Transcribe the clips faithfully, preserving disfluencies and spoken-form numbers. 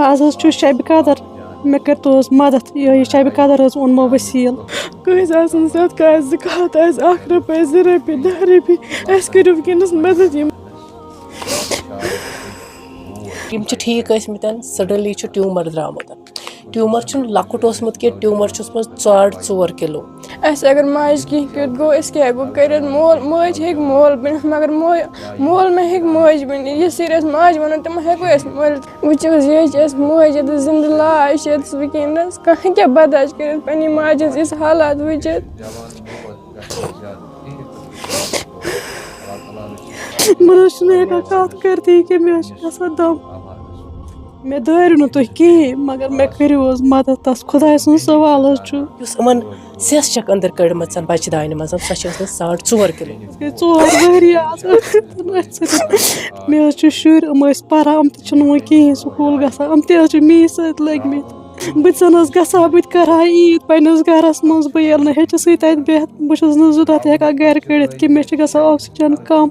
آز حظ چھُ شبِ قدر، مےٚ کٔرۍتو حظ مدد، یِہوٚے شبِ قدر حظ اوٚن مےٚ وسیٖل۔ کٲنٛسہِ آسن زیادٕ، کٲنٛسہِ زٕ کَتھ آسہِ، اَکھ رۄپَے، زٕ رۄپیہِ، دَہ رۄپیہِ، اَسہِ کٔرِو وٕنکیٚنَس مدد یِم۔ یِم چھِ ٹھیٖک ٲسۍ مٕتۍ، سڈنلی چھُ ٹیوٗمر درٛامُت۔ ٹیوٗمر چھُنہٕ لۄکُٹ اوسمُت کینٛہہ، ٹیوٗمر چھُ اوسمُت ساڑ ژور کِلوٗ۔ اَسہِ اگر ماجہِ کینٛہہ کیُتھ گوٚو، أسۍ کیٛاہ ہٮ۪کو کٔرِتھ؟ مول، مٲج ہیٚکہِ مول بٔنِتھ، مگر مو-، مول مہ ہیٚکہِ مٲج بٔنِتھ۔ یہِ سیٖر اَسہِ ماجہِ وَنو، تِم ہٮ۪کو أسۍ مٲلِتھ۔ وٕچھِو حظ، یہِ حظ چھِ اَسہِ مٲج ییٚتَس زِندٕ لاش ییٚتَس وٕنکیٚنَس۔ کانٛہہ ہیٚکیٛاہ برداش کٔرِتھ پنٛنہِ ماجہِ ہِنٛز یِژھ حالات وٕچھِتھ؟ بہٕ نہ حظ چھُس نہٕ ہٮ۪کان کَتھ کٔرتھٕے کینٛہہ، مےٚ حظ چھِ گژھان دم۔ مےٚ دٲرِو نہٕ تُہۍ کِہیٖنۍ، مگر مےٚ کٔرِو حظ مدد، تَس خۄداے سُنٛد سوال حظ چھُ۔ یُس یِمن سیٚس چھَکھ أنٛدٕر کٔڑمٕژ بَچہٕ دانہِ منٛز، سۄ چھِ ٲسمٕژ ساڑ ژور کِلوٗ۔ گٔے ژور ؤری آز۔ مےٚ حظ چھِ شُرۍ، یِم ٲسۍ پَران، یِم تہِ چھِنہٕ وۄنۍ کِہیٖنۍ سکوٗل گژھان، یِم تہِ حظ چھِ مے سۭتۍ لٔگۍ مٕتۍ۔ بہٕ تہِ زَن ٲسٕس گژھان، بہٕ تہِ کَرٕ ہا عیٖد پنٛنِس گَرَس منٛز، بہٕ ییٚلہِ نہٕ ہیٚچِس سۭتۍ تَتہِ بِہِتھ، بہٕ چھُس نہٕ زٕ دۄہ تہِ ہٮ۪کان گَرِ کٔڑِتھ کینٛہہ، مےٚ چھِ گژھان آکسیٖجَن کَم،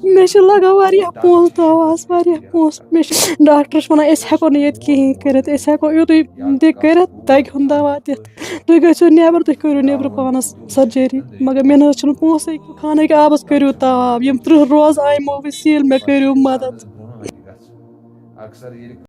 مےٚ چھِ لَگان واریاہ پونٛسہٕ دَواہَس، واریاہ پونٛسہٕ۔ مےٚ چھِ ڈاکٹر چھِ وَنان، "أسۍ ہٮ۪کو نہٕ ییٚتہِ کِہیٖنۍ کٔرِتھ، أسۍ ہٮ۪کو یُتُے تہِ کٔرِتھ، دَگہِ ہُنٛد دَوا دِتھ، تُہۍ گٔژھِو نٮ۪بَر، تُہۍ کٔرِو نٮ۪برٕ پانَس سٔرجٔری۔" مگر مےٚ نہ حظ چھِنہٕ پونٛسَے، خانٕکۍ آبَس کٔرِو تاو، یِم تٕرٛہ روزٕ آیہِ یِمو وسیٖل، مےٚ کٔرِو مَدَد۔